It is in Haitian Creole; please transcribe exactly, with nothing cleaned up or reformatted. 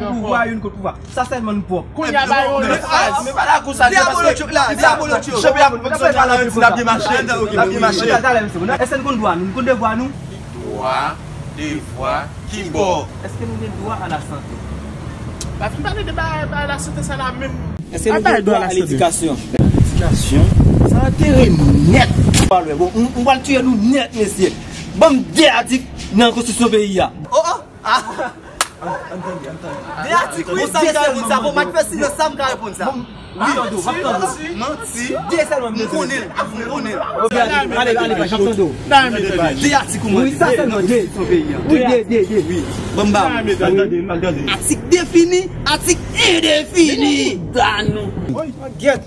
pou pouvwa, youn kont pouvwa. Sa sèlman n pwòp. Kounye a ba yo lòt fraz. Men pa la kou sa, Diabolo Chuck la, Diabolo Chuck. Chanpyon ap fonksyone la, l ap byen mache. L ap byen mache. Èske n konn dwa nou? N konn devwa nou? Dwa, devwa, kibò? Èske nou gen dwa a la sante? Pa fin pale de bagay, bagay la sante sa la menm. Èske nou gen dwa a ledikasyon? Ledikasyon? Sa antere nèt. Bon, m pral tiye nou nèt, mesye. Ban m de atik nan konstitisyon peyi a. Oh, oh. De atik, wi, de sèl moun sa. Bon, m ap fè silans, sa m ka reponn sa. Manti, manti. De sèl moun m konnen l, m konnen l. Ale, ale, ale, ale, ale. De atik ou mande. Wi, sa sèlman, de. Wi, de, de, de. Wi, ban m ba ou. Atik defini, atik endefini. Danou. Gèt.